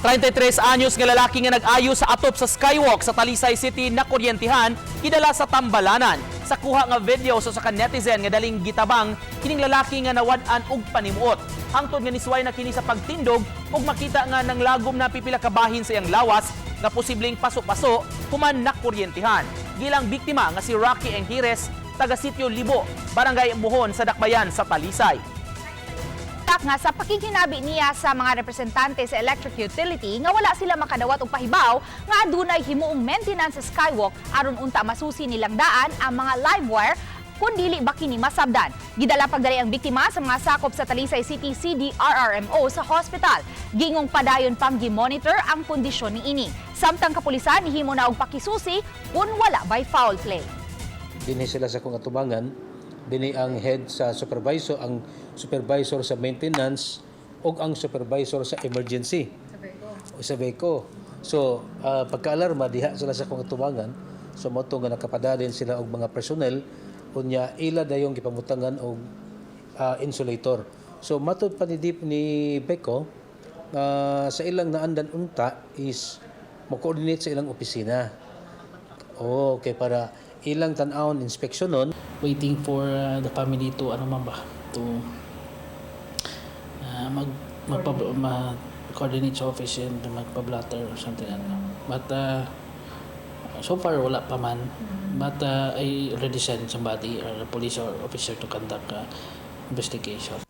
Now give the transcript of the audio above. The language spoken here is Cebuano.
33 anyos nga lalaki nga nag-ayo sa atop sa skywalk sa Talisay City na kuryentihan, gidala sa tambalanan. Sa kuha nga video sa usa ka netizen nga daling gitabang kining lalaki nga nawad-an og panimuot. Hangtod nga nisuway na kini sa pagtindog ug makita nga nanglagom na pipila ka bahin sa iyang lawas nga posibleng paso-paso human nakuryentihan. Gilang biktima nga si Rocky Enjires, taga Sitio Libo, Barangay Buhon sa Dakbayan sa Talisay. Tak nga sa pakikinabi niya sa mga representante sa electric utility nga wala sila makadawat og pahibaw nga adunay himuong maintenance sa skywalk aron unta masusi nilang daan ang mga live wire kung dili ba kini masabdan. Gidala pagdali ang biktima sa mga sakop sa Talisay City CDRRMO sa hospital. Gingong padayon pang gi-monitor ang kondisyon niini. Samtang kapulisan nihimo na og pakisusi kung wala bay foul play. Dinhi sila sa akong atubangan. Dinhi ang head sa supervisor, ang supervisor sa maintenance ug ang supervisor sa emergency. Sa VECO. So, pagka-alarma diha sila sa akong atubangan. So mao to nga nakapadalin sila og mga personnel, unya ila dayong gipamutangan og insulator. So matod pa ni Deep ni Beko, sa ilang naandan unta is mo-coordinate sa ilang opisina. Oh, okay, para ilang tan-awon, inspeksyonon. Waiting for the family to ano man ba to mag magpa ma coordinate sa office and magpa-blotter or something ano. But so far wala pa man. But I already sent somebody or a police or officer to conduct investigation.